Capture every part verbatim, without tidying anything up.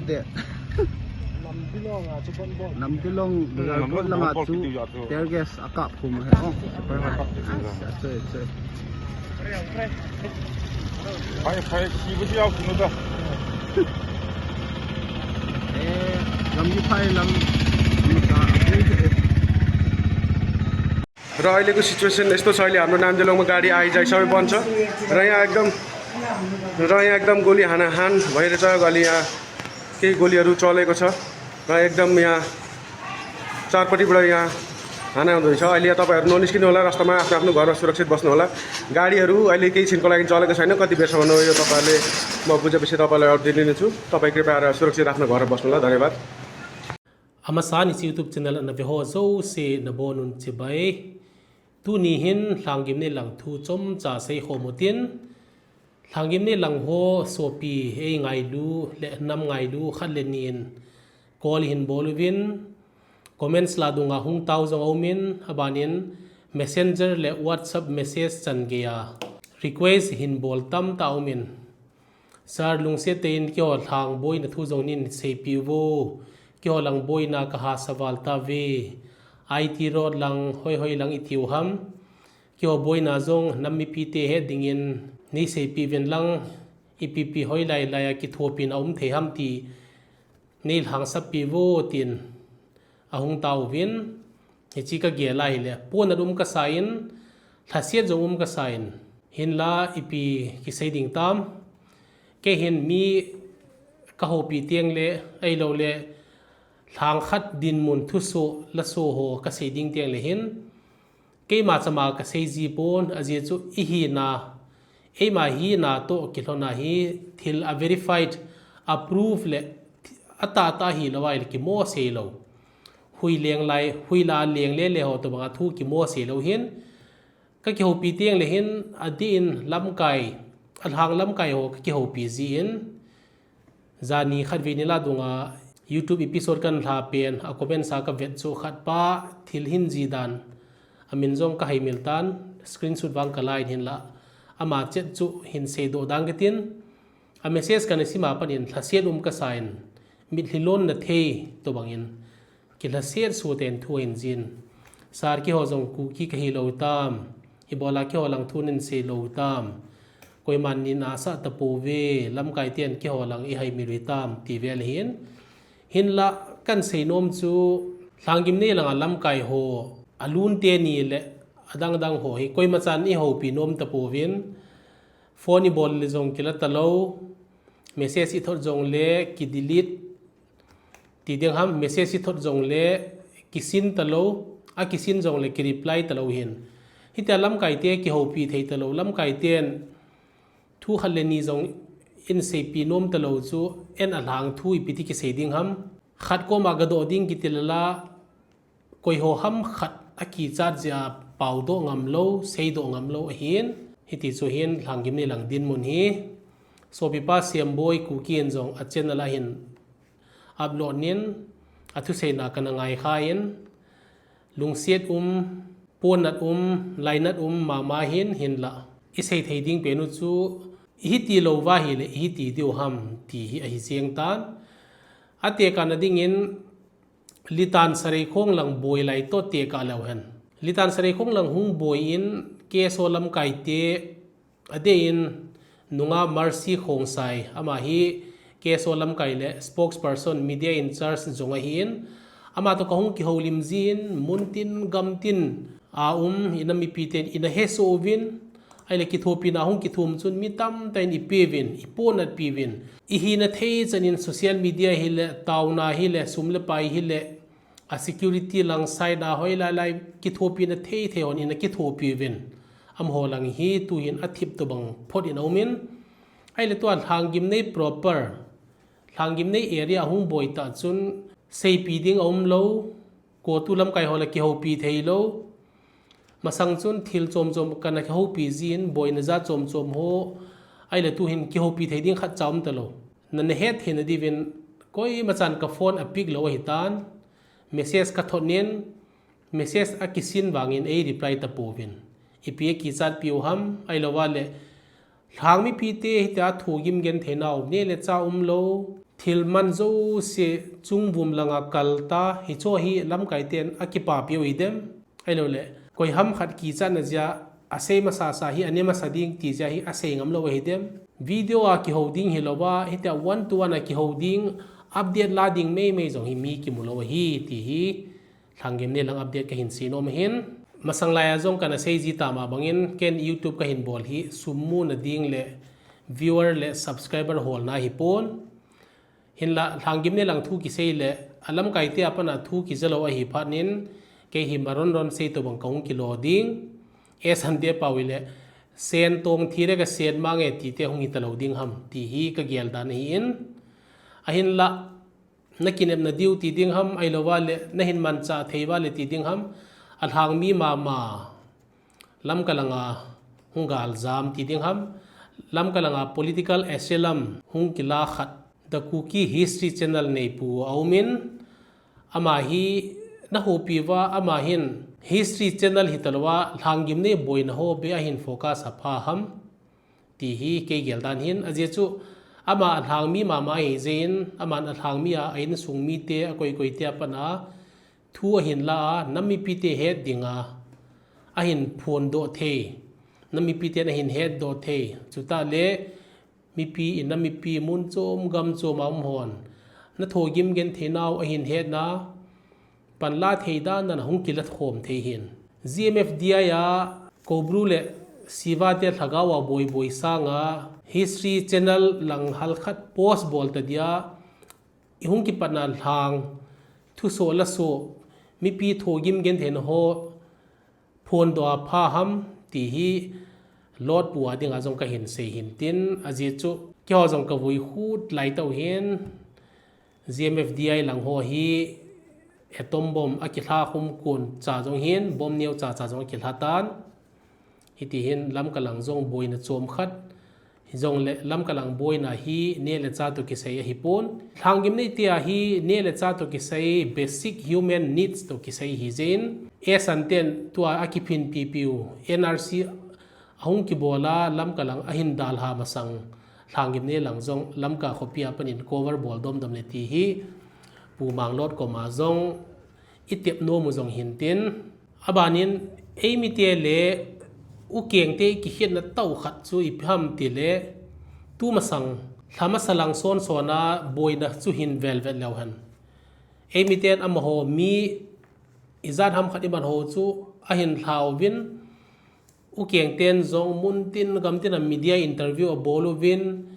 Te. Namdilong a chu bon bon. Namdilong, hmm, Namdilong langa bon chu bon kiti ja chu. Tear gas akap khum he. Oh, super hot. Kap kiti ja. Asa, asa, asa. Phai, phai, kibu si au kunu da. Eh, lam di phai lam. Lam ka. र अहिलेको सिचुएसन यस्तो छ, अहिले हाम्रो नामझेलोङमा गाडी आइजाइ सबै बन्द छ। र यहाँ एकदम, र यहाँ एकदम गोली हानाहान भइरहेछ। अलि यहाँ केही गोलीहरू चलेको छ र एकदम यहाँ चारपट्टिबाट यहाँ हाना हुँदैछ। अहिले यहाँ तपाईँहरू ननिस्किनु होला, रस्तामा आफ्नो आफ्नो घरमा सुरक्षित बस्नु होला। गाडीहरू अहिले केही छिनको लागि चलेको छैन, कति बेरसम्म हो यो तपाईँहरूले म बुझेपछि तपाईँलाई अपडेट दिनेछु। तपाईँ कृपया सुरक्षित आफ्नो घर बस्नु होला। धन्यवाद। Amasan hiche YouTube channel ana ve ho jouse nabonun chibai. Tuni hin Lhanggimnei lang thu chomcha seikhom utin, Lhanggimnei lang ho sopi ei ngailu le nam ngailu khat le ni in call hin bol uvin, comments la dunga hung tao jong aumin, abanin Messenger le WhatsApp message chan geiya request hin bol tamtah aumin. Sir, lungset tah in keiho lang boina thu jong nin seipi uvo. Keiho lang boina ka hahsa val tauve. I T road lang, hoihoi lang i tiu ham. Keiho boina jong nam mipite het dingin nei seipi uvin lang, ipi pi hoilai laiya kithopina um thei ham ti nei lhangsappeh uvo tin ahung tao uvin. Hiche ka gel a hile, ponat um kasa in, lhasiat jong um kasa in, hinla ipi kisei ding tam. Kei hin mi ka houpi teng le, ahilou le, lang khat dinmun thusoh, lasoh ho ka sei ding teng le hin, keima chama ka sei ji pon, ajeh chu i hina, eima hina toh kilhona hi thil a verified, a proof le a tahtah hilou ahile kimo sei lou. Hui leng lai, hui la leng le le ho tobanga thu kimo sei lou hin, ka kihoupi teng le hin, adeh in lamkai, a lang lamkai ho ka kihoupi ji in, jani khatvei nila dunga YouTube episode kan lha pen, a comment sa ka vet chu khat pa thil hin ji dan, amin jong ka haimil tan, screenshot vang ka la in hinla, ama chet chu hin seidoh dang katin, a message kana sim a panin lhasiat um kasa in, mitlhi lonna thei tobangin, kilhasiat suten thu ahin jin. Sir, keiho jong Kuki ka hilou tam. Ibola keiho lang thu nin sei lou tam. Koiman nin asah tapouve, lamkai ten keiho lang i haimil u hitam, ti vel ahin. Hinla kan seinom chu, Lhanggimnei langa lamkai ho, alun teni le adang dang ho hi koima chan i houpi nom tapouvin. Phone i bol le jong kila talou, message i thot jong le ki delete, ti ding ham, message i thot jong le kisin talou, a kisin jong le ki reply talou hin. Hitia lamkai te kihoupi thei talou, lamkai ten thu khat le ni jong in seipi nom talou chu, en a lang thu ipi ti kisei ding ham. Khat koma gadoh ding kiti lala, koi ho ham khat a kichat jeh a paodoh ngam lou, seidoh ngam lou ahin. Hiti chu hin Lhanggimnei lang dinmun hi. Sopipa Siamboi Kuki in jong a channel a hin upload nin, a thuseina kana ngai kha in, lungset um, ponat um, lainat um mama hin hinla, i sei thei ding pen u chu, i hiti lou va hile, i hiti diu ham ti hi ahi jeng tan. A tekah na dingin, Litan Sareikhong lang boi lai toh tekah leu hen. Litan Sareikhong lang hung boi in K S O lamkai te adeh in nunga Mercy Khongsai ama hi K S O lamkai le spokesperson media in charge jong ahin ama toh kahung kihoulim jin muntin gamtin a um ina mipi ten ina hesoh uvin Ahile kithopina hung kithum chun mi tamtah in i peuvin, i ponat piuvin. I hina thei chan in social media hile, taona hile, sum le pai hile, a security lang side a hoilai lai kithopina thei thei hon in a kithopiuvin. Amaho lang hi tuhin a thip tobang phot in a um in. Ahile tua Lhanggimnei proper, Lhanggimnei area hung boi tah chun seipi ding a um lou, KOTU lamkai ho le kihoupi thei lou. Masang chun thil chom chom kana kihoupi jin, boina jat chom chom ho, ahile tuhin kihoupi thei ding khat cha um talou. Nana het theina diuvin, koima chan ka phone a pick lou ahitan, message ka thot nin, message a kisin vangin ei reply tapouvin. Ipi a kichat piu ham, ahilou vale, Lhang mipite hitia thu gim gen theinau, neh le chah um lou, Thil man jouse chungvum langa kalta, hicho hi lamkai ten akipapiu hidem? Ahilouleh, koiham khat kichatna jeh a asei masasa hi ane masa ding ti jeh a hi asei ngamlou ahidem? Video a kihou ding hilouva, hitia one to one a kihou ding, update la ding meimei jong hi mi kimulou ahi ti hi Lhanggimnei lang update kahin seinom ahin. Masang laiya jong kana seiji tama bangin, ken YouTube kahin bol hi sum muna ding le viewer le subscriber holna hipon. Hinla Lhanggimnei lang thu kisei le alamkaite a pana thu kijalou ahi phatnin, kei hi maronron sei tobang kahung kilo ding. Esante pao hile, sen tong thi le kasen mange tite hung hitalou ding ham ti hi kagel dan ahin. Ahinla, nakinepna diu ti ding ham, ahilouva le nahin manchah thei uva le ti ding ham, alhangmi mama Lamka langa hung galjam ti ding ham, Lamka langa political asylum hung kila khat, The Kuki History Channel neipu aumin, ama hi nahopiuva, ama hin History Channel hitalouva Lhanggimnei boina ho beh ahin focus apha ham ti hi kei gel dan ahin. Ajeh chu ama alhangmi mama ahijeh in, aman alhangmi a, a insung mite, akoikoite a pana thu ahin la a, nam mipite het dinga ahin phondoh thei, nam mipiten ahin hetdoh thei. Chutah le mipi, inam mipi mun chom gam chom a umhon nathogim gentheinau ahin hetna, panla thei dan dan a hung kilakhom thei ahin. GMFDI a Koubru le Siva te lhagao a boiboi sanga History Channel lang halkhat post bol ta dia, ihung kipatna lhang, thusoh lasoh, mipi thogim gentheina ho phondoh apha ham ti hi lotpu a dinga jong kahin sei ahin tin, ajeh chu keiho jong kavui khut laitah u ahin. GMFDI lang ho hi atom bomb akilha khum kon cha jong ahin, bomb neocha cha jong akilha tan. Hiti hin Lamka lang jong boina chom khat, hijongle Lamka lang boina hi neh le chah toh kisai ahipon. Lhanggimnei te a hi neh le chah toh kisai, basic human needs toh kisai ahijeh in, esan ten tua akiphinpipiu NRC ahung kibol a Lamka lang ahin dalha masang, Lhanggimnei lang jong Lamka khopi a panin cover bol domdom le ti hi Pu Manglot koma jong itep nomu jong ahin tin, abanin eimite le ukengte kikhetna tah khat chu ipi ham tile, tumasang lha masa lang sonsona boina chu hin velvet leu hen, eimiten amaho mi ijat ham khat iman ho chu ahin lhauvin, ukengten jong muntin gamtin a media interview abol uvin,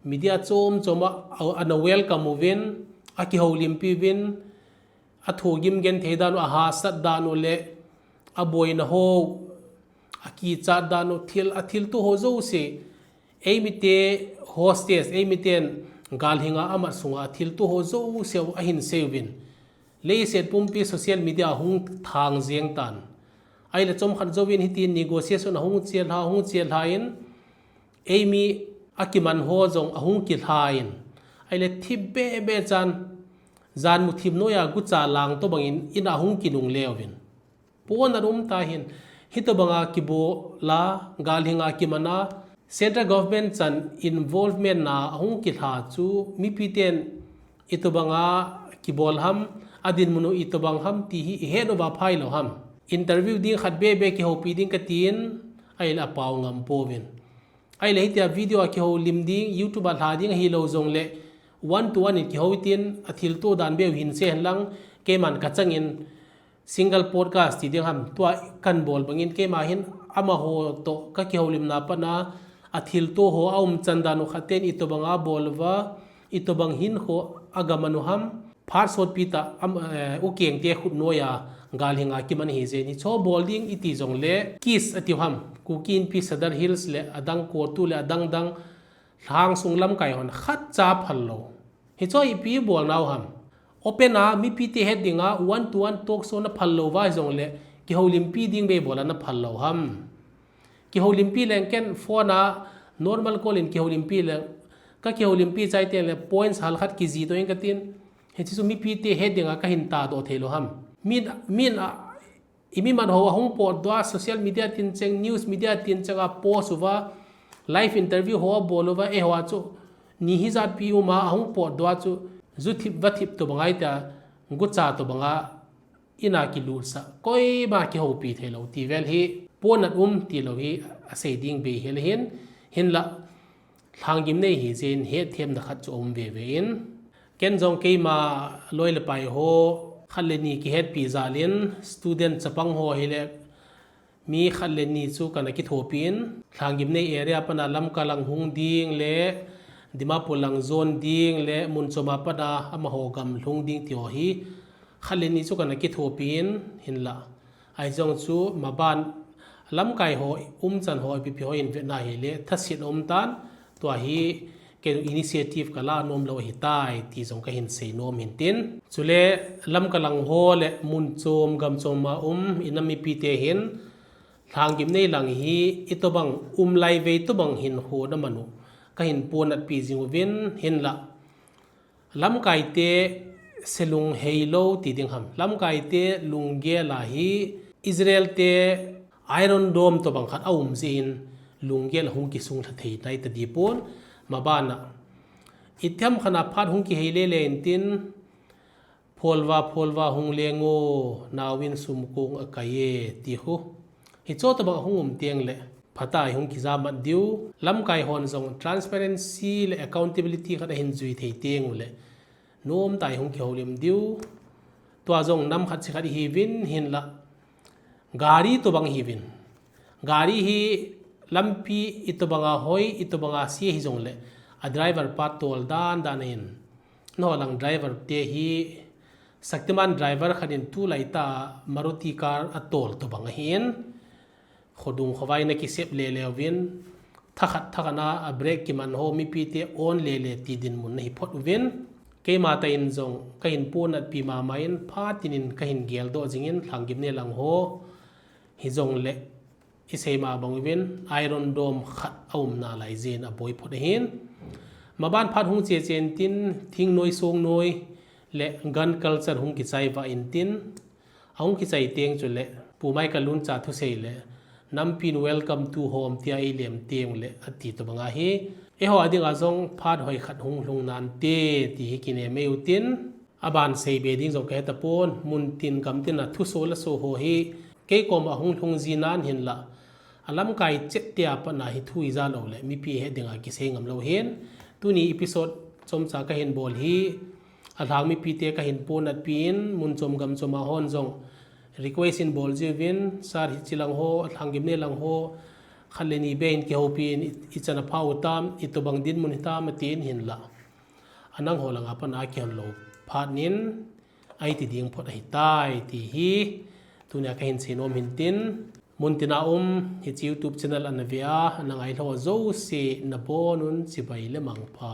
media chom chom a, a, ana welcome uvin, akihoulimpi uvin, athogim genthei dan u, ahahsat dan u le aboina ho, akichat dan u, thil, athilto ho jouse, eimite hostage, eimiten galhinga amat sunga athilto ho jouse u ahin sei uvin, leiset pumpi social media ahung thang jeng tan. Ahile chomkhat jouvin hitin negotiation ahung chelha, ahung chelha in, eimi akiman ho jong ahung kilha in, ahile thipbeh beh chan, janmu thim noiya gucha lang tobangin in a ahung kinungle uvin, pon aum ta ahin. Hitobanga kibol a, galhinga kiman a, central government chan involvement na ahung kilha chu mipiten itobanga kibol ham, adinmun u itobang ham ti hi ihet uva phailou ham? Interview ding khat bebe kihoupi ding katin, ahile apao ngam pouvin. Ahile hitia video a kihoulim ding, YouTube a lha ding ahilou jongle, one to one in kihou tin, athilto dan beu hin sei hen lang, keiman kachangin single podcast ti ding ham, tua kahin bol bangin keima hin amaho toh kakihoulimna pat a, athilto ho aumchan dan u khat ten itobanga bol uva, itobang hinkho agaman u ham, phat sotpi tah, am, eh, ukengte khut noiya galhinga kiman ahijeh in, hicho bol ding iti jongle, KIS atiu ham, Kuki Inpi Sadar Hills le adang CoTU le adang dang, lhangsung lamkai hon khatcha phal lou. Hicho ipi bolnau ham? Open a mipite het dinga one to one talk show naphal louva hijongle, kihoulimpi ding beh bol a naphal lou ham? Kihoulimpi leng ken phone a normal call in kihoulimpi leng, kakihoulimpi chai tengle points halkhat kijih doh in katin, hiche chu mipite het dinga kahin tahdoh theilou ham? Min, min a, imi man ho ahung potdoh a, social media tincheng, news media tincheng a post uva, live interview ho abol uva, eiho a chu Ni hijatpi uma ahung potdoh a chu, juthip vathip tobang ahi tia, gucha tobanga ina kilutsah, koima kihoupi theilou ti vel hi, ponat um tilou hi asei ding bei hel ahin, hinlah, lhanggim nei hijeh in hetthemna khat chu aum veve in. Ken jong keima loi le pai ho, khat le ni kihetpi jal in, student chapang ho hile, mi khat le ni chu kana kithopi in, lhanggim nei area pana Lamka lang hung ding le, Dimapur lang jon ding le, mun choma pana amaho gam lhung ding ti ho hi, khat le ni chu kana kithopi in, hinlah, ahi jong chu maban lamkai ho, umchan ho, ipi ipi ho in vetna hile, thasetna umtan, tua hi kei initiative kala nomlou ahitai ti jong kahin sei nom hintin. Chule Lamka lang ho le mun chom gam choma um inam mipite hin, lhanggim nei lang hi itobang um laivei tobang hinkho na man u, kahin ponatpi jing uvin, hinlah, lamkaite selung heilou ti ding ham, lamkaite lunggel a hi Israel te Iron Dome tobang khat aum jeh in, lunggel ahung kisunglha thei tai tadipon, mabana, itiham khat a phat hung kihei lele intin, pholva pholva hung leng o, naovin sumkong akai e ti khu, hiche tobang ahung um tengle, phatah a ihung kijamat diu, lamkai hon jong transparency le accountability khat ahin jui thei tengule, nomtah a ihung kihoulim diu. Tua jong nam khat se khat ihiuvin, hinlah, gari tobang ihiuvin, gari hi lampi itobanga hoi, itobanga se hijongle, a driver pa tol dan dan ahin, nangho lang driver te hi, Shaktiman driver khat in tulaitah a Maruti car atol tobang ahin, khodung khovai nakisep lele uvin, thakhat thakhat a brake kiman ho mipite on lele ti dinmun nahi phot uvin, keima tah in jong kahin ponatpi mama in, phat in in kahin geldoh jingin, lhanggim nei lang ho hijongle, isei ma bang uvin, Iron Dome khat aumna lai jeh in aboi phot ahin, maban phat hung che che intin, thingnoi songnoi le gun culture hung kichai vah intin, ahung kichai teng chule, Pu Michael Luncha thusei le, nampin welcome to home tia eilem tengle ati tobang ahi, eiho a dinga jong phat hoi khat hung lhung nante ti hi kinem ei utin, aban seibe ding jong kahetapon, muntin gamtin a thuso laso ho hi, kei koma hung lhung jinan, hinlah, alamkai chet tia patna hi thu ija loule mipi het dinga kisei ngamlou hin, tuni episode chomcha kahin bol hi, alhang mipite kahin ponatpi in, mun chom gam choma hon jong request in bol jiuvin, sir, hiche lang ho, lhanggim nei lang ho, khat le ni beh in kihoupi in, ichan apha u tam, itobang dinmun hitam atin, hinlah, anangho langa patna kihon lou phat in, aiti ding phot ahitai ti hi, tunia kahin sei nom hintin, muntina um hiche YouTube channel ana ve a, ana ngailhah jouse nabonun chibai le mangpha.